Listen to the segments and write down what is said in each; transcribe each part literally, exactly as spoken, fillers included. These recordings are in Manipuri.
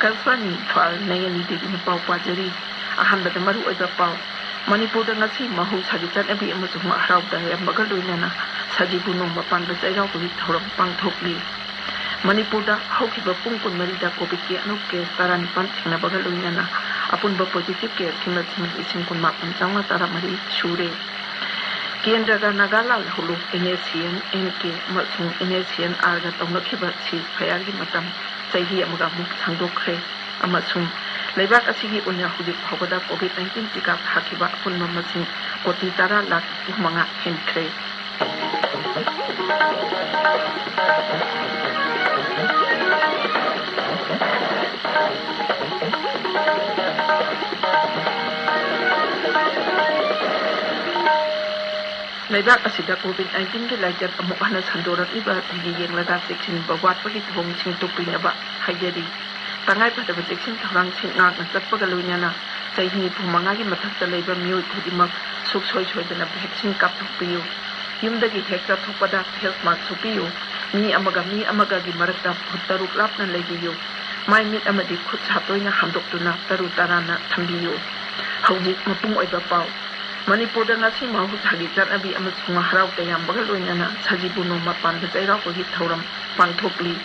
ꯑꯥꯀꯥꯁꯕꯥꯅꯤ ꯏꯝꯐꯥꯜ, ꯅꯌꯅꯤ ꯗꯦꯕꯤꯅ ꯄꯥꯎ ꯄꯥꯖꯔꯤ꯫ ꯑꯍꯥꯟꯕꯗ ꯃꯔꯨꯑꯣꯏꯕ ꯄꯥꯎ꯫ ꯃꯅꯤꯄꯨꯔꯗ ꯉꯁꯤ ꯃꯍꯧꯁꯥꯒꯤ ꯆꯠꯅꯕꯤ ꯑꯃꯁꯨꯡ ꯍꯔꯥꯎ ꯇꯌꯥꯝꯕꯒ ꯂꯣꯏꯅꯅ ꯁꯖꯤꯕꯨ ꯅꯣꯡꯃ ꯄꯥꯟꯕ ꯆꯩꯔꯥꯎꯕꯒꯤ ꯊꯧꯔꯝ ꯄꯥꯡꯊꯣꯛꯂꯤ꯫ ꯃꯅꯤꯄꯨꯔꯗ ꯍꯧꯈꯤꯕ ꯄꯨꯡ ꯀꯨꯟꯃꯔꯤꯗ ꯀꯣꯚꯤꯗꯀꯤ ꯑꯅꯧꯕ ꯀꯦꯁ ꯇꯔꯥꯅꯤꯄꯥꯟ ꯊꯦꯡꯅꯕꯒ ꯂꯣꯏꯅꯅ ꯑꯄꯨꯟꯕ ꯄꯣꯖꯤꯇꯤꯚ ꯀꯦꯁꯀꯤ ꯃꯁꯤꯡ ꯂꯤꯁꯤꯡ ꯀꯨꯟꯃꯥꯄꯟ ꯆꯥꯝꯃꯉꯥ ꯇꯔꯥꯃꯔꯤ ꯁꯨꯔꯦ꯫ ꯀꯦꯟꯗ꯭ꯔꯒ ꯅꯥꯒꯥꯂꯥꯜ ꯍꯧꯂꯨꯞ, and S C and and ꯀꯦ ꯑꯃꯁꯨꯡ ꯑꯦꯟ ꯑꯦꯁ ꯁꯤ ꯑꯦꯟ ꯑꯥꯔꯒ ꯇꯧꯅꯈꯤꯕ ꯁꯤꯖ ꯐꯌꯥꯔꯒꯤ ꯃꯇꯝ ꯆꯍꯤ ꯑꯃꯒ ꯑꯃꯨꯛ ꯁꯥꯡꯗꯣꯛꯈ꯭ꯔꯦ ꯑꯃꯁꯨꯡ ꯂꯩꯕꯥꯛ ꯑꯁꯤꯒꯤ ꯑꯣꯏꯅ ꯍꯧꯖꯤꯛ ꯐꯥꯎꯕꯗ ꯀꯣꯚꯤꯗ ꯅꯥꯏꯟꯇꯤꯟ ꯇꯤꯀꯥ ꯊꯥꯈꯤꯕ ꯑꯄꯨꯟꯕ ꯃꯁꯤꯡ ꯀꯣꯇꯤ ꯇꯔꯥ ꯂꯥꯈ ꯅꯤꯐꯨ ꯃꯉꯥ ꯍꯦꯟꯈ꯭ꯔꯦ꯫ ꯂꯩꯕꯥꯛ ꯑꯁꯤꯗ ꯀꯣꯚꯤꯗ ꯅꯥꯏꯟꯇꯤꯟꯒꯤ ꯂꯥꯏꯆꯠ ꯑꯃꯨꯛ ꯍꯟꯅ ꯁꯟꯗꯣꯔꯛꯂꯤꯕ ꯑꯁꯤꯒꯤ ꯌꯦꯡꯂꯒ ꯆꯦꯛꯁꯤꯟꯕ ꯋꯥꯠꯄꯒꯤ ꯊꯧꯑꯣꯡꯁꯤꯡ ꯇꯨꯞꯄꯤꯅꯕ ꯍꯥꯏꯖꯔꯤ꯫ ꯇꯉꯥꯏꯐꯗꯕ ꯆꯦꯛꯁꯤꯟ ꯊꯧꯔꯥꯡꯁꯤꯡ ꯉꯥꯛꯅ ꯆꯠꯄꯒ ꯂꯣꯏꯅꯅ ꯆꯍꯤ ꯅꯤꯐꯨ ꯃꯉꯥꯒꯤ ꯃꯊꯛꯇ ꯂꯩꯕ ꯃꯤꯑꯣꯏ ꯈꯨꯗꯤꯡꯃꯛ ꯁꯨꯡꯁꯣꯏ ꯁꯣꯏꯗꯅ ꯚꯦꯛꯁꯤꯟ ꯀꯥꯞꯊꯣꯛꯄꯤꯌꯨ꯫ ꯌꯨꯝꯗꯒꯤ ꯍꯦꯛ ꯆꯠꯊꯣꯛꯄꯗ ꯐꯦꯁ ꯃꯥꯁꯛ ꯁꯨꯞꯄꯤꯌꯨ꯫ ꯃꯤ ꯑꯃꯒ ꯃꯤ ꯑꯃꯒꯒꯤ ꯃꯔꯛꯇ ꯐꯨꯠ ꯇꯔꯨꯛ ꯂꯥꯞꯅ ꯂꯩꯕꯤꯌꯨ꯫ ꯃꯥꯏ ꯃꯤꯠ ꯑꯃꯗꯤ ꯈꯨꯠ ꯁꯥ ꯇꯣꯏꯅ ꯍꯥꯝꯗꯣꯛꯇꯨꯅ ꯇꯔꯨ ꯇꯔꯥꯟꯅ ꯊꯝꯕꯤꯌꯨ꯫ ꯍꯧꯖꯤꯛ ꯃꯄꯨꯡ ꯑꯣꯏꯕ ꯄꯥꯎ꯫ ꯃꯅꯤꯄꯨꯔꯗ ꯉꯁꯤ ꯃꯍꯧꯁꯥꯒꯤ ꯆꯠꯅꯕꯤ ꯑꯃꯁꯨꯡ ꯍꯔꯥꯎ ꯇꯌꯥꯝꯕꯒ ꯂꯣꯏꯅꯅ ꯁꯖꯤꯕꯨ ꯅꯣꯡꯃ ꯄꯥꯟꯕ ꯆꯩꯔꯥꯎꯕꯒꯤ ꯊꯧꯔꯝ ꯄꯥꯡꯊꯣꯛꯂꯤ꯫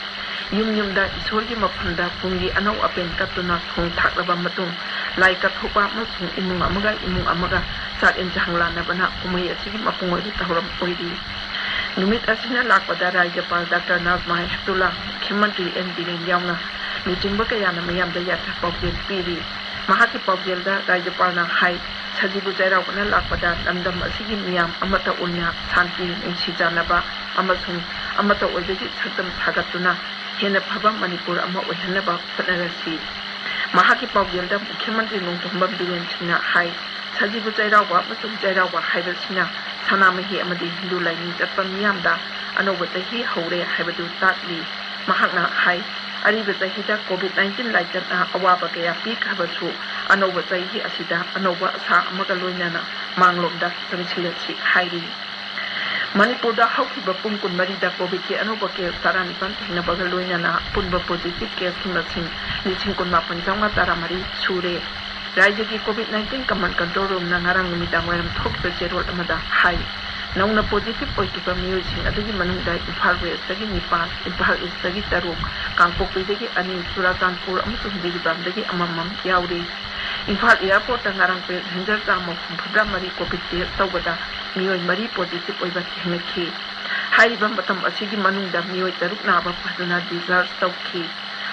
ꯌꯨꯝ ꯌꯨꯝꯗ ꯏꯁꯣꯔꯒꯤ ꯃꯐꯝꯗ ꯄꯨꯡꯒꯤ ꯑꯅꯧ ꯑꯄꯦꯟ ꯀꯠꯇꯨꯅ ꯊꯣꯡ ꯊꯥꯛꯂꯕ ꯃꯇꯨꯡ, ꯂꯥꯏ ꯀꯠꯊꯣꯛꯄ ꯑꯃꯁꯨꯡ ꯏꯃꯨꯡ ꯑꯃꯒ ꯏꯃꯨꯡ ꯑꯃꯒ ꯆꯥꯛ ꯌꯦꯟꯁꯥꯡ ꯂꯥꯟꯅꯕꯅ ꯀꯨꯝꯍꯩ ꯑꯁꯤꯒꯤ ꯃꯄꯨꯡ ꯑꯣꯏꯕ ꯊꯧꯔꯝ ꯑꯣꯏꯔꯤ꯫ ꯅꯨꯃꯤꯠ ꯑꯁꯤꯅ ꯂꯥꯛꯄꯗ ꯔꯥꯖ꯭ꯌꯄꯥꯜ doctor Najma Heptulla, ꯃꯨꯈ꯭ꯌꯃꯟꯇ꯭ꯔꯤ and Biren ꯌꯥꯎꯅ ꯂꯨꯆꯤꯡꯕ ꯀꯌꯥꯅ ꯃꯤꯌꯥꯝꯗ ꯌꯥꯏꯐ ꯄꯥꯎꯖꯦꯜ ꯄꯤꯔꯤ꯫ ꯃꯍꯥꯛꯀꯤ ꯄꯥꯎꯖꯦꯜꯗ ꯔꯥꯖ꯭ꯌꯄꯥꯜꯅ ꯍꯥꯏ, ꯁꯖꯤꯕꯨ ꯆꯩꯔꯥꯎꯕꯅ ꯂꯥꯛꯄꯗ ꯂꯝꯗꯝ ꯑꯁꯤꯒꯤ ꯃꯤꯌꯥꯝ ꯑꯃꯠꯇ ꯑꯣꯏꯅ ꯁꯥꯟꯇꯤ, ꯅꯨꯡꯁꯤ ꯆꯥꯟꯅꯕ ꯑꯃꯁꯨꯡ ꯑꯃꯠꯇ ꯑꯣꯏꯕꯒꯤ ꯁꯛꯇꯝ ꯁꯥꯒꯠꯇꯨꯅ ꯍꯦꯟꯅ ꯐꯕ ꯃꯅꯤꯄꯨꯔ ꯑꯃ ꯑꯣꯏꯍꯟꯅꯕ ꯍꯣꯠꯅꯔꯁꯤ꯫ ꯃꯍꯥꯛꯀꯤ ꯄꯥꯎꯖꯦꯜꯗ ꯃꯨꯈ꯭ꯌꯃꯟꯇ꯭ꯔꯤ ꯅꯣꯡꯊꯣꯝꯕꯝ ꯕꯤꯔꯦꯟ ꯁꯤꯡꯅ ꯍꯥꯏ, ꯁꯖꯤꯕꯨ ꯆꯩꯔꯥꯎꯕ ꯑꯃꯁꯨꯡ ꯆꯩꯔꯥꯎꯕ ꯍꯥꯏꯕꯁꯤꯅ ꯁꯅꯥꯃꯍꯤ ꯑꯃꯗꯤ ꯍꯤꯟꯗꯨ ꯂꯥꯏꯅꯤꯡ ꯆꯠꯄ ꯃꯤꯌꯥꯝꯗ ꯑꯅꯧꯕ ꯆꯍꯤ ꯍꯧꯔꯦ ꯍꯥꯏꯕꯗꯨ ꯇꯥꯛꯂꯤ꯫ ꯃꯍꯥꯛꯅ ꯍꯥꯏ, ꯑꯔꯤꯕ ꯆꯍꯤꯗ ꯀꯣꯚꯤꯗ ꯅꯥꯏꯟꯇꯤꯟ ꯂꯥꯏꯆꯠꯅ ꯑꯋꯥꯕ ꯀꯌꯥ ꯄꯤꯈ꯭ꯔꯕꯁꯨ, ꯑꯅꯧꯕ ꯆꯍꯤ ꯑꯁꯤꯗ ꯑꯅꯧꯕ ꯑꯁꯥ ꯑꯃꯒ ꯂꯣꯏꯅꯅ ꯃꯥꯡꯂꯣꯝꯗ ꯆꯪꯁꯤꯜꯂꯁꯤ ꯍꯥꯏꯔꯤ꯫ ꯃꯅꯤꯄꯨꯔꯗ ꯍꯧꯈꯤꯕ ꯄꯨꯡ ꯀꯨꯟꯃꯔꯤꯗ ꯀꯣꯚꯤꯗꯀꯤ ꯑꯅꯧꯕ ꯀꯦꯁ ꯇꯔꯥꯅꯤꯄꯥꯟ ꯊꯦꯡꯅꯕꯒ ꯂꯣꯏꯅꯅ ꯑꯄꯨꯟꯕ ꯄꯣꯖꯤꯇꯤꯚ ꯀꯦꯁꯀꯤ ꯃꯁꯤꯡ ꯂꯤꯁꯤꯡ ꯀꯨꯟꯃꯥꯄꯟ ꯆꯥꯝꯃꯉꯥ ꯇꯔꯥꯃꯔꯤ ꯁꯨꯔꯦ꯫ ꯔꯥꯖ꯭ꯌꯒꯤ ꯀꯣꯚꯤꯗ ꯅꯥꯏꯟꯇꯤꯟ ꯀꯃꯥꯟ ꯀꯟꯇ꯭ꯔꯣꯜ ꯔꯨꯝꯅ ꯉꯔꯥꯡ ꯅꯨꯃꯤꯗꯥꯡ ꯋꯥꯏꯔꯝ ꯊꯣꯛꯈꯤꯕ ꯆꯦꯔꯣꯜ ꯑꯃꯗ ꯍꯥꯏ, ꯅꯧꯅ ꯄꯣꯖꯤꯇꯤꯚ ꯑꯣꯏꯈꯤꯕ ꯃꯤꯑꯣꯏꯁꯤꯡ ꯑꯗꯨꯒꯤ ꯃꯅꯨꯡꯗ ꯏꯝꯐꯥꯜ ꯋꯦꯁꯇꯒꯤ ꯅꯤꯄꯥꯟ, ꯏꯝꯐꯥꯜ ꯏꯁꯇꯒꯤ ꯇꯔꯨꯛ, ꯀꯥꯡꯄꯣꯛꯄꯤꯗꯒꯤ ꯑꯅꯤ, ꯆꯨꯔꯥꯆꯥꯟꯄꯨꯔ ꯑꯃꯁꯨꯡ ꯖꯤꯔꯤꯕꯥꯝꯗꯒꯤ ꯑꯃꯃꯝ ꯌꯥꯎꯔꯤ꯫ ꯏꯝꯐꯥꯜ ꯑꯦꯌꯥꯔꯄꯣꯔꯠꯇ ꯉꯔꯥꯡ ꯄꯦꯁꯦꯟꯖꯔ ꯆꯥꯝꯃ ꯍꯨꯝꯐꯨꯇꯔꯥ ꯃꯔꯤ ꯀꯣꯚꯤꯗ ꯇꯦꯁ ꯇꯧꯕꯗ ꯃꯤꯑꯣꯏ ꯃꯔꯤ ꯄꯣꯖꯤꯇꯤꯚ ꯑꯣꯏꯕ ꯊꯦꯡꯅꯈꯤ꯫ ꯍꯥꯏꯔꯤꯕ ꯃꯇꯝ ꯑꯁꯤꯒꯤ ꯃꯅꯨꯡꯗ ꯃꯤꯑꯣꯏ ꯇꯔꯨꯛ ꯅꯥꯕ ꯐꯗꯨꯅ ꯗꯤꯁꯆꯥꯔꯖ ꯇꯧꯈꯤ꯫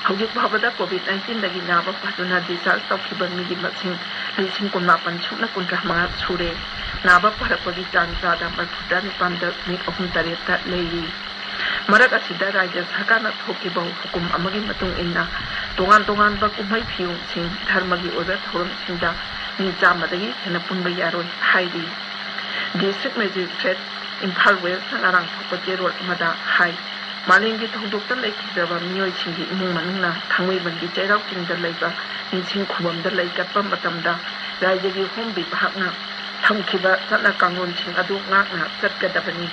ꯍꯧꯖꯤꯛ ꯐꯥꯎꯕꯗ ꯀꯣꯚꯤꯗ ꯅꯥꯏꯟꯇꯤꯟꯗꯒꯤ ꯅꯥꯕ ꯐꯗꯨꯅ ꯗꯤꯁꯆꯥꯔꯖ ꯇꯧꯈꯤꯕ ꯃꯤꯒꯤ ꯃꯁꯤꯡ ꯂꯤꯁꯤꯡ ꯀꯨꯟꯃꯥꯄꯟ ꯁꯨꯞꯅ ꯀꯨꯟꯊ꯭ꯔꯥ ꯃꯉꯥ ꯁꯨꯔꯦ꯫ ꯅꯥꯕ ꯐꯔꯛꯄꯒꯤ ꯆꯥꯡ ꯆꯥꯗ ꯃꯔꯤꯐꯨꯇꯔꯥ ꯅꯤꯄꯥꯟ ꯗꯁꯃꯤꯛ ꯑꯍꯨꯝ ꯇꯔꯦꯠꯇ ꯂꯩꯔꯤ꯫ ꯃꯔꯛ ꯑꯁꯤꯗ ꯔꯥꯖ꯭ꯌ ꯁꯔꯀꯥꯔꯅ ꯊꯣꯛꯈꯤꯕ ꯍꯨꯀꯨꯝ ꯑꯃꯒꯤ ꯃꯇꯨꯡ ꯏꯟꯅ ꯇꯣꯉꯥꯟ ꯇꯣꯉꯥꯟꯕ ꯀꯨꯝꯍꯩ ꯐꯤꯌꯣꯡꯁꯤꯡ, ꯙꯔꯃꯒꯤ ꯑꯣꯏꯕ ꯊꯧꯔꯝꯁꯤꯡꯗ ꯃꯤ ꯆꯥꯝꯃꯗꯒꯤ ꯍꯦꯟꯅ ꯄꯨꯟꯕ ꯌꯥꯔꯣꯏ ꯍꯥꯏꯔꯤ꯫ ꯗꯤꯁꯇ꯭ꯔꯤꯛ ꯃꯦꯖꯤꯁꯇ꯭ꯔꯦꯠ ꯏꯝꯐꯥꯜ ꯋꯦꯁꯅ ꯉꯔꯥꯡ ꯊꯣꯛꯄ ꯆꯦꯔꯣꯜ ꯑꯃꯗ ꯍꯥꯏ, ꯃꯥꯂꯦꯝꯒꯤ ꯊꯧꯗꯣꯛꯇ ꯂꯩꯈꯤꯗ꯭ꯔꯕ ꯃꯤꯑꯣꯏꯁꯤꯡꯒꯤ ꯏꯃꯨꯡ ꯃꯅꯨꯡꯅ ꯊꯥꯡꯃꯩꯕꯟꯒꯤ ꯆꯩꯔꯥꯎ ꯆꯤꯡꯗ ꯂꯩꯕ ꯅꯤꯡꯁꯤꯡ ꯈꯨꯕꯝꯗ ꯂꯩ ꯀꯠꯄ ꯃꯇꯝꯗ ꯔꯥꯖ꯭ꯌꯒꯤ ꯍꯣꯝ ꯕꯤꯚꯥꯒꯅ ꯊꯝꯈꯤꯕ ꯆꯠꯅ ꯀꯥꯡꯂꯣꯟꯁꯤꯡ ꯑꯗꯨ ꯉꯥꯛꯅ ꯆꯠꯀꯗꯕꯅꯤ꯫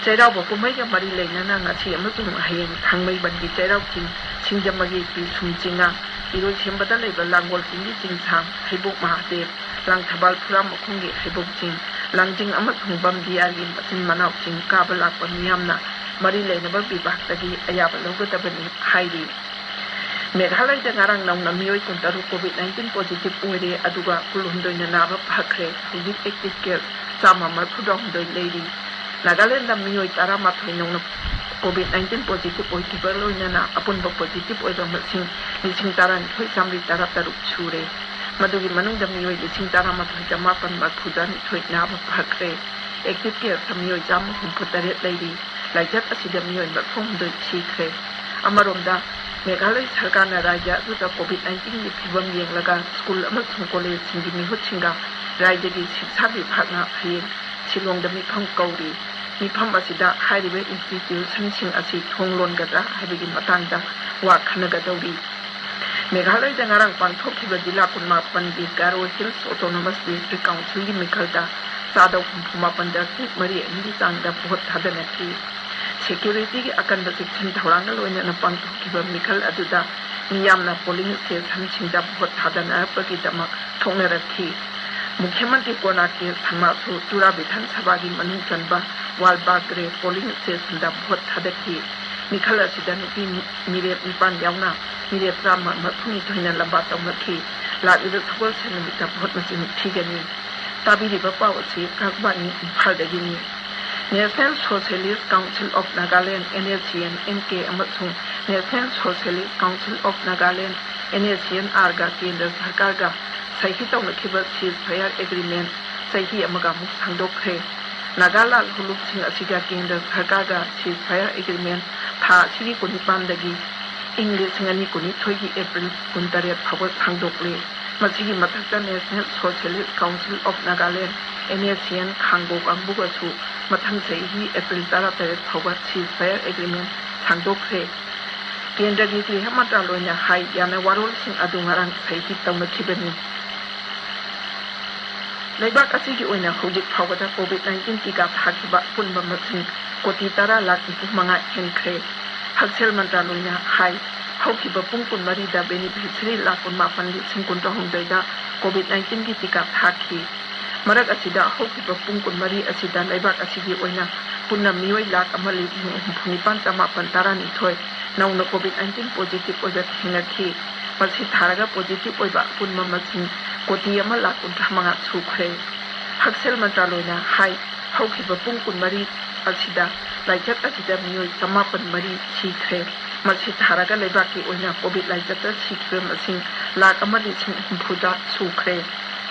ꯆꯩꯔꯥꯎꯕ ꯀꯨꯝꯍꯩꯒ ꯃꯔꯤ ꯂꯩꯅꯅ ꯉꯁꯤ ꯑꯃꯁꯨꯡ ꯍꯌꯦꯡ ꯊꯥꯡꯃꯩꯕꯟꯒꯤ ꯆꯩꯔꯥꯎ ꯆꯤꯡ, ꯁꯤꯡꯖꯃꯩꯒꯤ ꯄꯤꯁꯨꯝ ꯆꯤꯡꯉꯥ, ꯏꯔꯣꯏꯁꯦꯝꯕꯗ ꯂꯩꯕ ꯂꯥꯡꯒꯣꯜ ꯆꯤꯡꯒꯤ ꯆꯤꯡꯁꯥꯡ, ꯍꯩꯕꯣꯛ ꯃꯍꯥꯗꯦꯕ, ꯂꯥꯡꯊꯕꯥꯜ ꯐꯨꯔꯥꯃꯈꯣꯡꯒꯤ ꯍꯩꯕꯣꯛ ꯆꯤꯡ, ꯂꯥꯡꯖꯤꯡ ꯑꯃꯁꯨꯡ ꯕꯝꯗꯤꯌꯥꯒꯤ ꯃꯆꯤꯟ ꯃꯅꯥꯎ ꯆꯤꯡ ꯀꯥꯕ ꯂꯥꯛꯄ ꯃꯤꯌꯥꯝꯅ ꯃꯔꯤ ꯂꯩꯅꯕ ꯕꯤꯚꯥꯒꯇꯒꯤ ꯑꯌꯥꯕ ꯂꯧꯒꯗꯕꯅꯤ ꯍꯥꯏꯔꯤ꯫ ꯃꯦꯘꯥꯂꯌꯗ ꯉꯔꯥꯡ ꯅꯧꯅ ꯃꯤꯑꯣꯏ ꯀꯨꯟꯇꯔꯨꯛ ꯀꯣꯚꯤꯗ ꯅꯥꯏꯟꯇꯤꯟ ꯄꯣꯖꯤꯇꯤꯚ ꯑꯣꯏꯔꯦ, ꯑꯗꯨꯒ ꯀꯨꯟꯍꯨꯝꯗꯣꯏꯅ ꯅꯥꯕ ꯐꯈ꯭ꯔꯦ꯫ ꯍꯧꯖꯤꯛ ꯑꯦꯛꯇꯤꯚ ꯀꯦꯁ ꯆꯥꯝꯃ ꯃꯔꯤꯐꯨꯇꯔꯥꯍꯨꯝꯗꯣꯏ ꯂꯩꯔꯤ꯫ ꯅꯥꯒꯥꯂꯦꯟꯗ ꯃꯤꯑꯣꯏ ꯇꯔꯥꯃꯥꯊꯣꯏ ꯅꯧꯅ ꯀꯣꯚꯤꯗ ꯅꯥꯏꯟꯇꯤꯟ ꯄꯣꯖꯤꯇꯤꯚ ꯑꯣꯏꯈꯤꯕ ꯂꯣꯏꯅꯅ ꯑꯄꯨꯟꯕ ꯄꯣꯖꯤꯇꯤꯚ ꯑꯣꯏꯕ ꯃꯁꯤꯡ ꯂꯤꯁꯤꯡ ꯇꯔꯥꯅꯤꯊꯣꯏ ꯆꯥꯝꯃꯔꯤ ꯇꯔꯥꯇꯔꯨꯛ ꯁꯨꯔꯦ꯫ ꯃꯗꯨꯒꯤ ꯃꯅꯨꯡꯗ ꯃꯤꯑꯣꯏ ꯂꯤꯁꯤꯡ ꯇꯔꯥꯃꯥꯊꯣꯏ ꯆꯥꯝꯃꯥꯄꯟ ꯃꯔꯤꯐꯨꯇꯔꯥꯅꯤꯊꯣꯏ ꯅꯥꯕ ꯐꯈ꯭ꯔꯦ꯫ ꯑꯦꯛꯇꯤꯚ ꯀꯦꯁꯇ ꯃꯤꯑꯣꯏ ꯆꯥꯝꯃ ꯍꯨꯝꯐꯨꯇꯔꯦꯠ ꯂꯩꯔꯤ꯫ ꯂꯥꯏꯆꯠ ꯑꯁꯤꯗ ꯃꯤꯑꯣꯏ ꯃꯔꯤꯐꯨꯍꯨꯝꯗꯣꯏ ꯁꯤꯈ꯭ꯔꯦ꯫ ꯑꯃꯔꯣꯝꯗ, ꯃꯦꯘꯥꯂꯌ ꯁꯔꯀꯥꯔꯅ ꯔꯥꯖ꯭ꯌ ꯑꯗꯨꯗ ꯀꯣꯚꯤꯗ ꯅꯥꯏꯟꯇꯤꯟꯒꯤ ꯐꯤꯕꯝ ꯌꯦꯡꯂꯒ ꯁ꯭ꯀꯨꯜ ꯑꯃꯁꯨꯡ ꯀꯣꯂꯦꯖꯁꯤꯡꯒꯤ ꯃꯤꯍꯨꯠꯁꯤꯡꯒ ꯔꯥꯖ꯭ꯌꯒꯤ ꯁꯤꯛꯁꯥ ꯕꯤꯚꯥꯒꯅ ꯍꯌꯦꯡ ꯁꯤꯂꯣꯡꯗ ꯃꯤꯐꯝ ꯀꯧꯔꯤ꯫ ꯃꯤꯐꯝ ꯑꯁꯤꯗ ꯍꯥꯏꯔꯤꯕ ꯏꯟꯁꯇꯤꯇ꯭ꯌꯨꯁꯟꯁꯤꯡ ꯑꯁꯤ ꯊꯣꯡ ꯂꯣꯟꯒꯗ꯭ꯔꯥ ꯍꯥꯏꯕꯒꯤ ꯃꯇꯥꯡꯗ ꯋꯥ ꯈꯟꯅꯒꯗꯧꯔꯤ꯫ ꯃꯦꯘꯥꯂꯌꯗ ꯉꯔꯥꯡ ꯄꯥꯡꯊꯣꯛꯈꯤꯕ ꯖꯤꯂꯥ ꯀꯨꯟꯃꯥꯄꯟꯒꯤ ꯒꯥꯔꯣ ꯍꯤꯜꯁ ꯑꯣꯇꯣꯅꯣꯃꯁ ꯗꯤꯁꯇ꯭ꯔꯤꯛ ꯀꯥꯎꯟꯁꯤꯜꯒꯤ ꯃꯤꯈꯜꯗ ꯆꯥꯗ ꯍꯨꯝꯐꯨ ꯃꯥꯄꯟꯗ ꯁꯤꯠ ꯃꯔꯤ ꯑꯅꯤꯒꯤ ꯆꯥꯡꯗ ꯚꯣꯠ ꯊꯥꯗꯅꯈꯤ꯫ ꯁꯦꯀ꯭ꯌꯨꯔꯤꯇꯤꯒꯤ ꯑꯀꯟꯕ ꯆꯦꯛꯁꯤꯟ ꯊꯧꯔꯥꯡꯒ ꯂꯣꯏꯅꯅ ꯄꯥꯡꯊꯣꯛꯈꯤꯕ ꯃꯤꯈꯜ ꯑꯗꯨꯗ ꯃꯤꯌꯥꯝꯅ ꯄꯣꯂꯤꯡ ꯁ꯭ꯇꯦꯁꯟꯁꯤꯡꯗ ꯚꯣꯠ ꯊꯥꯗꯅꯔꯛꯄꯒꯤꯗꯃꯛ ꯊꯣꯛꯅꯔꯛꯈꯤ꯫ ꯃꯨꯈ꯭ꯌ ꯃꯟꯇ꯭ꯔꯤ ꯀꯣꯅꯥꯔꯛ ꯀꯦ ꯁꯪꯃꯥꯁꯨ ꯇꯨꯔꯥ ꯕꯤꯙꯥꯟ ꯁꯚꯥꯒꯤ ꯃꯅꯨꯡ ꯆꯟꯕ ꯋꯥꯜꯕꯥꯒ꯭ꯔꯦ ꯄꯣꯂꯤꯡ ꯁ꯭ꯇꯦꯁꯟꯗ ꯚꯣꯠ ꯊꯥꯗꯈꯤ꯫ ꯃꯤꯈꯜ ꯑꯁꯤꯗ ꯅꯨꯄꯤ ꯃꯤꯔꯦꯞ ꯅꯤꯄꯥꯟ ꯌꯥꯎꯅ ꯃꯤꯔꯦꯞ ꯆꯥꯝꯃ ꯃꯔꯤꯐꯨꯅꯤꯊꯣꯏꯅ ꯂꯝꯕꯥ ꯇꯧꯅꯈꯤ꯫ ꯂꯥꯛꯂꯤꯕ ꯁꯒꯣꯜꯁꯦꯟ ꯅꯨꯃꯤꯠꯇ ꯚꯣꯠ ꯃꯁꯤꯡ ꯊꯤꯒꯅꯤ꯫ ꯇꯥꯕꯤꯔꯤꯕ ꯄꯥꯎ ꯑꯁꯤ ꯑꯀꯥꯁꯕꯥꯅꯤ ꯏꯝꯐꯥꯜꯗꯒꯤꯅꯤ꯫ National Socialist Council of Nagaland, NSCN, NK, ꯑꯃꯁꯨꯡ National Socialist Council of Nagaland, NSCN R ꯒ ꯀꯦꯟꯗ꯭ꯔ ꯁꯔꯀꯥꯔꯒ ꯁꯍꯤ ꯇꯧꯅꯈꯤꯕ ceasefire agreement ꯆꯍꯤ ꯑꯃꯒ ꯑꯃꯨꯛ ꯁꯥꯡꯗꯣꯛꯈ꯭ꯔꯦ꯫ ꯅꯥꯒꯥ ꯂꯥꯜꯍꯧꯂꯨꯞꯁꯤꯡ ꯑꯁꯤꯒ ꯀꯦꯟꯗ꯭ꯔ ꯁꯔꯀꯥꯔꯒ ceasefire agreement ꯊꯥ ꯑꯁꯤꯒꯤ ꯀꯨꯟꯅꯤꯄꯥꯟꯗꯒꯤ ꯏꯪ ꯂꯤꯁꯤꯡ ꯑꯅꯤ ꯀꯨꯟꯅꯤꯊꯣꯏꯒꯤ ꯑꯦꯄ꯭ꯔꯤꯜ ꯀꯨꯟꯇꯔꯦꯠ ꯐꯥꯎꯕ ꯁꯥꯡꯗꯣꯛꯂꯦ꯫ ꯃꯁꯤꯒꯤ ꯃꯊꯛꯇ National Socialist Council of Nagaland, NSCN, ꯈꯥꯡꯕꯣ ꯀꯥꯡꯕꯨꯒꯁꯨ ꯃꯊꯪ ꯆꯍꯤꯒꯤ ꯑꯦꯄ꯭ꯔꯤꯜ ꯇꯔꯥꯇꯔꯦꯠ ꯐꯥꯎꯕ ceasefire agreement ꯁꯥꯡꯗꯣꯛꯈ꯭ꯔꯦ꯫ ꯀꯦꯟꯗ꯭ꯔꯒꯤ ꯒ꯭ꯔꯤꯍ ꯃꯟꯇ꯭ꯔꯥꯂꯣꯏꯅ ꯍꯥꯏ, ꯌꯥꯅ ꯋꯥꯔꯣꯜꯁꯤꯡ ꯑꯗꯨ ꯉꯔꯥꯡ ꯁꯍꯤ ꯇꯧꯅꯈꯤꯕꯅꯤ꯫ ꯂꯩꯕꯥꯛ ꯑꯁꯤꯒꯤ ꯑꯣꯏꯅ ꯍꯧꯖꯤꯛ ꯐꯥꯎꯕꯗ COVID nineteen ꯇꯤꯀꯥ ꯊꯥꯈꯤꯕ ꯑꯄꯨꯟꯕ ꯃꯁꯤꯡ ꯀꯣꯇꯤ ꯇꯔꯥ ꯂꯥꯈ ꯅꯤꯐꯨ ꯃꯉꯥ ꯍꯦꯟꯈ꯭ꯔꯦ꯫ ꯍꯛꯁꯦꯜ ꯃꯟꯇ꯭ꯔꯥꯂꯣꯏꯅ ꯍꯥꯏ, ꯍꯧꯈꯤꯕ ꯄꯨꯡ ꯀꯨꯟꯃꯔꯤꯗ beneficiary ꯂꯥꯈ ꯀꯨꯟꯃꯥꯄꯟ ꯂꯤꯁꯤꯡ ꯀꯨꯟꯊ꯭ꯔꯥꯍꯨꯝꯗꯣꯏꯗ COVID nineteen ꯒꯤ ꯇꯤꯀꯥ ꯊꯥꯈꯤ꯫ ꯃꯔꯛ ꯑꯁꯤꯗ ꯍꯧꯈꯤꯕ ꯄꯨꯡ ꯀꯨꯟꯃꯔꯤ ꯑꯁꯤꯗ ꯂꯩꯕꯥꯛ ꯑꯁꯤꯒꯤ ꯑꯣꯏꯅ ꯄꯨꯟꯅ ꯃꯤꯑꯣꯏ ꯂꯥꯈ ꯑꯃ ꯂꯤꯁꯤꯡ ꯍꯨꯝꯐꯨ ꯅꯤꯄꯥꯟ ꯆꯃꯥꯄꯟ ꯇꯔꯥꯅꯤꯊꯣꯏ ꯅꯧꯅ COVID nineteen positive ꯑꯣꯏꯕ ꯊꯦꯡꯅꯈꯤ꯫ ꯃꯁꯤ ꯊꯥꯔꯒ positive ꯑꯣꯏꯕ ꯑꯄꯨꯟꯕ ꯃꯁꯤꯡ ꯀꯣꯇꯤ ꯑꯃ ꯂꯥꯈ ꯀꯨꯟꯊ꯭ꯔꯥ ꯃꯉꯥ ꯁꯨꯈ꯭ꯔꯦ꯫ ꯍꯛꯁꯦꯜ ꯃꯟꯇ꯭ꯔꯥꯂꯣꯏꯅ ꯍꯥꯏ, ꯍꯧꯈꯤꯕ ꯄꯨꯡ ꯀꯨꯟꯃꯔꯤ ꯑꯁꯤꯗ ꯂꯥꯏꯆꯠ ꯑꯁꯤꯗ ꯃꯤꯑꯣꯏ ꯆꯃꯥꯄꯟ ꯃꯔꯤ ꯁꯤꯈ꯭ꯔꯦ꯫ ꯃꯁꯤ ꯊꯥꯔꯒ ꯂꯩꯕꯥꯛꯀꯤ ꯑꯣꯏꯅ COVID ꯂꯥꯏꯆꯠꯇ ꯁꯤꯈꯤꯕ ꯃꯁꯤꯡ ꯂꯥꯈ ꯑꯃ ꯂꯤꯁꯤꯡ ꯍꯨꯝꯐꯨꯗ ꯁꯨꯈ꯭ꯔꯦ꯫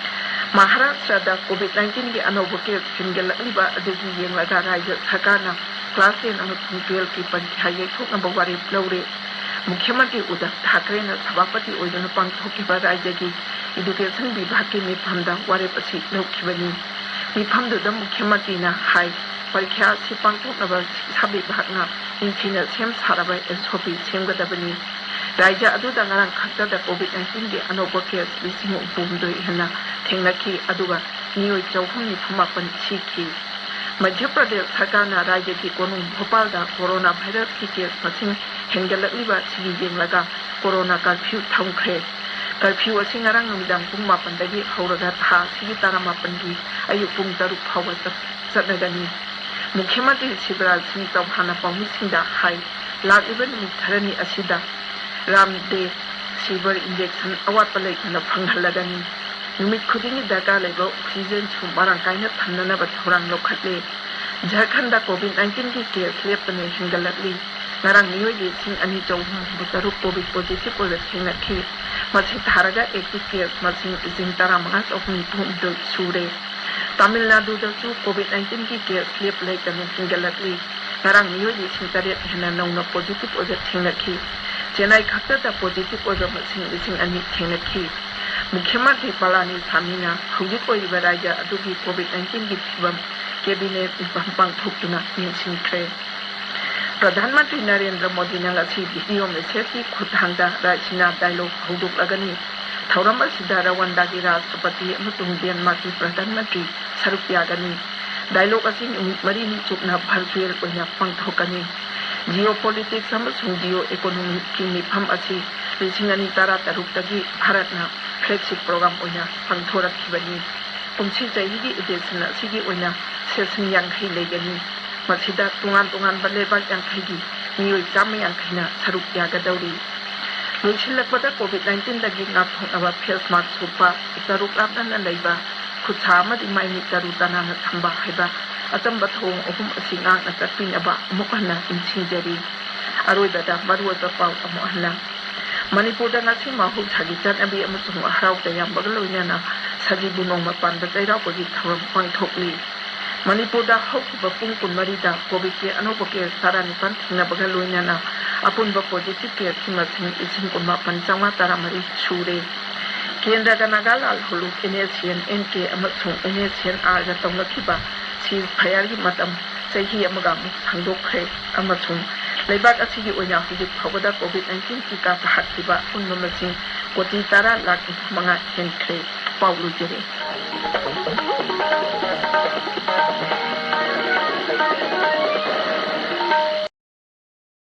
ꯃꯍꯥꯔꯥꯁꯇ꯭ꯔꯗ COVID nineteen ꯒꯤ ꯑꯅꯧꯕ case ꯍꯦꯟꯒꯠꯂꯛꯂꯤꯕ ꯑꯗꯨꯒꯤ ꯌꯦꯡꯂꯒ ꯔꯥꯖ꯭ꯌ ꯁꯔꯀꯥꯔꯅ class ten ꯑꯃꯁꯨꯡ twelve ꯀꯤ ꯄꯔꯤꯈ꯭ꯌꯥ ꯌꯩꯊꯣꯛꯅꯕ ꯋꯥꯔꯦꯞ ꯂꯧꯔꯦ꯫ ꯃꯨꯈ꯭ꯌ ꯃꯟꯇ꯭ꯔꯤ ꯎꯗꯙꯕ ꯊꯥꯀ꯭ꯔꯦꯅ ꯁꯚꯥꯄꯇꯤ ꯑꯣꯏꯗꯨꯅ ꯄꯥꯡꯊꯣꯛꯈꯤꯕ ꯔꯥꯖ꯭ꯌꯒꯤ education ꯕꯤꯚꯥꯒꯀꯤ ꯃꯤꯐꯝꯗ ꯋꯥꯔꯦꯞ ꯑꯁꯤ ꯂꯧꯈꯤꯕꯅꯤ꯫ ꯃꯤꯐꯝꯗꯨꯗ ꯃꯨꯈ꯭ꯌ ꯃꯟꯇ꯭ꯔꯤꯅ ꯍꯥꯏ, ꯄꯔꯤꯈ꯭ꯌꯥ ꯑꯁꯤ ꯄꯥꯡꯊꯣꯛꯅꯕ ꯁꯤꯛꯁꯥ ꯕꯤꯚꯥꯒꯅ ꯅꯤꯡꯊꯤꯅ ꯁꯦꯝ ꯁꯥꯔꯕ SOP ꯁꯦꯝꯒꯗꯕꯅꯤ꯫ ꯔꯥꯖ꯭ꯌ ꯑꯗꯨꯗ ꯉꯔꯥꯡ ꯈꯛꯇꯗ COVID nineteen ꯒꯤ ꯑꯅꯧꯕ case ꯂꯤꯁꯤꯡ ꯍꯨꯝꯐꯨ ꯍꯨꯝꯗꯣꯏ ꯍꯦꯟꯅ ꯊꯦꯡꯅꯈꯤ, ꯑꯗꯨꯒ ꯃꯤꯑꯣꯏ ꯆꯍꯨꯝ ꯅꯤꯐꯨ ꯃꯥꯄꯟ ꯁꯤꯈꯤ꯫ ꯃꯙ꯭ꯌ ꯄ꯭ꯔꯗꯦꯁ ꯁꯔꯀꯥꯔꯅ ꯔꯥꯖ꯭ꯌꯒꯤ ꯀꯣꯅꯨꯡ ꯚꯣꯄꯥꯜꯗ ꯀꯣꯔꯣꯅꯥ ꯚꯥꯏꯔꯁꯀꯤ ꯀꯦꯁ ꯃꯁꯤꯡ ꯍꯦꯟꯒꯠꯂꯛꯂꯤꯕ ꯑꯁꯤꯒꯤ ꯌꯦꯡꯂꯒ ꯀꯣꯔꯣꯅꯥ ꯀꯔꯐ꯭ꯌꯨ ꯊꯝꯈ꯭ꯔꯦ꯫ ꯀꯔꯐ꯭ꯌꯨ ꯑꯁꯤ ꯉꯔꯥꯡ ꯅꯨꯃꯤꯗꯥꯡ ꯄꯨꯡ ꯃꯥꯄꯟꯗꯒꯤ ꯍꯧꯔꯒ ꯊꯥ ꯑꯁꯤꯒꯤ ꯇꯔꯥꯃꯥꯄꯟꯒꯤ ꯑꯌꯨꯛ ꯄꯨꯡ ꯇꯔꯨꯛ ꯐꯥꯎꯕ ꯆꯠ-, ꯆꯠꯅꯒꯅꯤ꯫ ꯃꯨꯈ꯭ꯌ ꯃꯟꯇ꯭ꯔꯤ ꯁꯤꯕꯔꯥꯖ ꯁꯤꯡ ꯆꯧꯍꯥꯟꯅ ꯄꯥꯎꯃꯤꯁꯤꯡꯗ ꯍꯥꯏ, ꯂꯥꯛꯂꯤꯕ ꯅꯨꯃꯤꯠ ꯈꯔꯅꯤ ꯑꯁꯤꯗ ꯔꯥꯝꯗꯦꯁꯤꯕꯔ ꯏꯟꯖꯦꯛꯁꯟ ꯑꯋꯥꯠꯄ ꯂꯩꯇꯅ ꯐꯪꯍꯜꯂꯒꯅꯤ꯫ ꯅꯨꯃꯤꯠ ꯈꯨꯗꯤꯡꯒꯤ ꯗꯔꯀꯥꯔ ꯂꯩꯕ ꯑꯣꯛꯁꯤꯖꯦꯟꯁꯨ ꯃꯔꯥꯡ ꯀꯥꯏꯅ ꯊꯝꯅꯅꯕ ꯊꯧꯔꯥꯡ ꯂꯧꯈꯠꯂꯦ꯫ ꯖꯔꯈꯟꯗ ꯀꯣꯚꯤꯗ ꯅꯥꯏꯟꯇꯤꯟꯒꯤ ꯀꯦꯁ ꯂꯦꯞꯇꯅ ꯍꯦꯟꯒꯠꯂꯛꯂꯤ꯫ ꯉꯔꯥꯡ ꯃꯤꯑꯣꯏ ꯂꯤꯁꯤꯡ ꯑꯅꯤ ꯆꯍꯨꯝ ꯍꯨꯝꯐꯨ ꯇꯔꯨꯛ ꯀꯣꯚꯤꯗ ꯄꯣꯖꯤꯇꯤꯚ ꯑꯣꯏꯕ ꯊꯦꯡꯅꯈꯤ꯫ ꯃꯁꯤ ꯊꯥꯔꯒ ꯑꯦꯛꯇꯤꯚ ꯀꯦꯁ ꯃꯁꯤꯡ ꯂꯤꯁꯤꯡ ꯇꯔꯥꯃꯉꯥ ꯆꯍꯨꯝ ꯅꯤꯐꯨ ꯍꯨꯝꯗꯣꯏ ꯁꯨꯔꯦ꯫ ꯇꯥꯃꯤꯜ ꯅꯥꯗꯨꯗꯁꯨ ꯀꯣꯚꯤꯗ ꯅꯥꯏꯟꯇꯤꯟꯒꯤ ꯀꯦꯁ ꯂꯦꯞ ꯂꯩꯇꯅ ꯍꯦꯟꯒꯠꯂꯛꯂꯤ꯫ ꯉꯔꯥꯡ ꯃꯤꯑꯣꯏ ꯂꯤꯁꯤꯡ ꯇꯔꯦꯠ ꯍꯦꯟꯅ ꯅꯧꯅ ꯄꯣꯖꯤꯇꯤꯚ ꯑꯣꯏꯕ ꯊꯦꯡꯅꯈꯤ꯫ ꯆꯦꯟꯅꯥꯏ ꯈꯛꯇꯗ ꯄꯣꯖꯤꯇꯤꯚ ꯑꯣꯏꯕ ꯃꯁꯤꯡ ꯂꯤꯁꯤꯡ ꯑꯅꯤ ꯊꯦꯡꯅꯈꯤ꯫ ꯃꯨꯈ꯭ꯌ ꯃꯟꯇ꯭ꯔꯤ ꯄꯂꯥꯅꯤꯁꯥꯃꯤꯅ ꯍꯧꯖꯤꯛ ꯑꯣꯏꯔꯤꯕ ꯔꯥꯖ꯭ꯌ ꯑꯗꯨꯒꯤ ꯀꯣꯚꯤꯗ ꯅꯥꯏꯟꯇꯤꯟꯒꯤ ꯐꯤꯕꯝ ꯀꯦꯕꯤꯅꯦꯠ ꯃꯤꯐꯝ ꯄꯥꯡꯊꯣꯛꯇꯨꯅ ꯌꯦꯡꯁꯤꯟꯈ꯭ꯔꯦ꯫ ꯄ꯭ꯔꯙꯥꯟ ꯃꯟꯇ꯭ꯔꯤ ꯅꯔꯦꯟꯗ꯭ꯔ ꯃꯣꯗꯤꯅ ꯉꯁꯤ ꯚꯤꯗꯤꯑꯣ ꯃꯦꯁꯦꯖꯀꯤ ꯈꯨꯠꯊꯥꯡꯗ ꯔꯥꯏꯁꯤꯅꯥ ꯗꯥꯏꯂꯣꯒ ꯍꯧꯗꯣꯛꯂꯒꯅꯤ꯫ ꯊꯧꯔꯝ ꯑꯁꯤꯗ ꯔꯋꯥꯟꯗꯥꯒꯤ ꯔꯥꯁꯇ꯭ꯔꯄꯇꯤ ꯑꯃꯁꯨꯡ ꯗꯦꯟꯃꯥꯔꯛꯀꯤ ꯄ꯭ꯔꯙꯥꯟ ꯃꯟꯇ꯭ꯔꯤ ꯁꯔꯨꯛ ꯌꯥꯒꯅꯤ꯫ ꯗꯥꯏꯂꯣꯒ ꯑꯁꯤ ꯅꯨꯃꯤꯠ ꯃꯔꯤꯅꯤ ꯆꯨꯞꯅ ꯚꯔꯆꯨꯑꯦꯜ ꯑꯣꯏꯅ ꯄꯥꯡꯊꯣꯛꯀꯅꯤ꯫ ꯖꯤꯑꯣ ꯄꯣꯂꯤꯇꯤꯛꯁ ꯑꯃꯁꯨꯡ ꯖꯤꯑꯣ ꯏꯀꯣꯅꯣꯃꯤꯛꯀꯤ ꯃꯤꯐꯝ ꯑꯁꯤ ꯂꯤꯁꯤꯡ ꯑꯅꯤ ꯇꯔꯥ ꯇꯔꯨꯛꯇꯒꯤ ꯚꯥꯔꯠꯅ ꯐ꯭ꯂꯦꯒꯁꯤꯞ ꯄ꯭ꯔꯣꯒ꯭ꯔꯥꯝ ꯑꯣꯏꯅ ꯄꯥꯡꯊꯣꯔꯛꯈꯤꯕꯅꯤ꯫ ꯀꯨꯝꯁꯤ ꯆꯍꯤꯒꯤ ꯏꯗꯤꯁꯟ ꯑꯁꯤꯒꯤ ꯑꯣꯏꯅ ꯁꯦꯁꯟ ꯌꯥꯡꯈꯩ ꯂꯩꯒꯅꯤ꯫ ꯃꯁꯤꯗ ꯇꯣꯉꯥꯟ ꯇꯣꯉꯥꯟꯕ ꯂꯩꯕꯥꯛ ꯌꯥꯡꯈꯩꯒꯤ ꯃꯤꯑꯣꯏ ꯆꯥꯝꯃ ꯌꯥꯡꯈꯩꯅ ꯁꯔꯨꯛ ꯌꯥꯒꯗꯧꯔꯤ꯫ ꯂꯣꯏꯁꯤꯜꯂꯛꯄꯗ ꯀꯣꯚꯤꯗ ꯅꯥꯏꯟꯇꯤꯟꯗꯒꯤ ꯉꯥꯛꯊꯣꯛꯅꯕ ꯐꯦꯁ ꯃꯥꯁꯛ ꯁꯨꯞꯄ, ꯇꯔꯨꯛ ꯂꯥꯞꯅꯅ ꯂꯩꯕ, ꯈꯨꯠꯁꯥ ꯑꯃꯗꯤ ꯃꯥꯏ ꯃꯤꯠ ꯇꯔꯨ ꯇꯅꯥꯟꯅ ꯊꯝꯕ ꯍꯥꯏꯕ ꯑꯆꯝꯕ ꯊꯧꯑꯣꯡ ꯑꯍꯨꯝ ꯑꯁꯤ ꯉꯥꯛꯅ ꯆꯠꯄꯤꯅꯕ ꯑꯃꯨꯛ ꯍꯟꯅ ꯅꯤꯡꯁꯤꯡꯖꯔꯤ꯫ ꯑꯔꯣꯏꯕꯗ ꯃꯔꯨꯑꯣꯏꯕ ꯄꯥꯎ ꯑꯃꯨꯛ ꯍꯟꯅ꯫ ꯃꯅꯤꯄꯨꯔꯗ ꯉꯁꯤ ꯃꯍꯧꯁꯥꯒꯤ ꯆꯠꯅꯕꯤ ꯑꯃꯁꯨꯡ ꯍꯔꯥꯎ ꯇꯌꯥꯝꯕꯒ ꯂꯣꯏꯅꯅ ꯁꯖꯤꯕꯨ ꯅꯣꯡꯃ ꯄꯥꯟꯕ ꯆꯩꯔꯥꯎꯕꯒꯤ ꯊꯧꯔꯝ ꯄꯥꯡꯊꯣꯛꯂꯤ꯫ ꯃꯅꯤꯄꯨꯔꯗ ꯍꯧꯈꯤꯕ ꯄꯨꯡ ꯀꯨꯟꯃꯔꯤꯗ ꯀꯣꯚꯤꯗꯀꯤ ꯑꯅꯧꯕ ꯀꯦꯁ ꯇꯔꯥꯅꯤꯄꯥꯟ ꯊꯦꯡꯅꯕꯒ ꯂꯣꯏꯅꯅ ꯑꯄꯨꯟꯕ ꯄꯣꯖꯤꯇꯤꯚ ꯀꯦꯁꯀꯤ ꯃꯁꯤꯡ ꯂꯤꯁꯤꯡ ꯀꯨꯟꯃꯥꯄꯟ ꯆꯥꯝꯃꯉꯥ ꯇꯔꯥꯃꯔꯤ ꯁꯨꯔꯦ꯫ ꯀꯦꯟꯗ꯭ꯔꯒ ꯅꯥꯒꯥ ꯂꯥꯜꯍꯧꯂꯨꯞ NSCN-N K ꯑꯃꯁꯨꯡ NSCN-R-ꯒ ꯇꯧꯅꯈꯤꯕ ceasefire-ꯒꯤ ꯃꯇꯝ ꯆꯍꯤ ꯑꯃꯒ ꯑꯃꯨꯛ ꯁꯥꯡꯗꯣꯛꯈ꯭ꯔꯦ ꯑꯃꯁꯨꯡ ꯂꯩꯕꯥꯛ ꯑꯁꯤꯒꯤ ꯑꯣꯏꯅ ꯍꯧꯖꯤꯛ ꯐꯥꯎꯕꯗ ꯀꯣꯚꯤꯗ ꯅꯥꯏꯟꯇꯤꯟ ꯇꯤꯀꯥ ꯀꯥꯞꯊꯣꯛꯈꯤꯕ ꯑꯄꯨꯟꯕ ꯃꯁꯤꯡ ꯀꯣꯇꯤ ꯇꯔꯥ ꯂꯥꯈ ꯅꯤꯐꯨ ꯃꯉꯥ ꯍꯦꯟꯈ꯭ꯔꯦ꯫ ꯄꯥꯎ ꯂꯣꯏꯖꯔꯦ꯫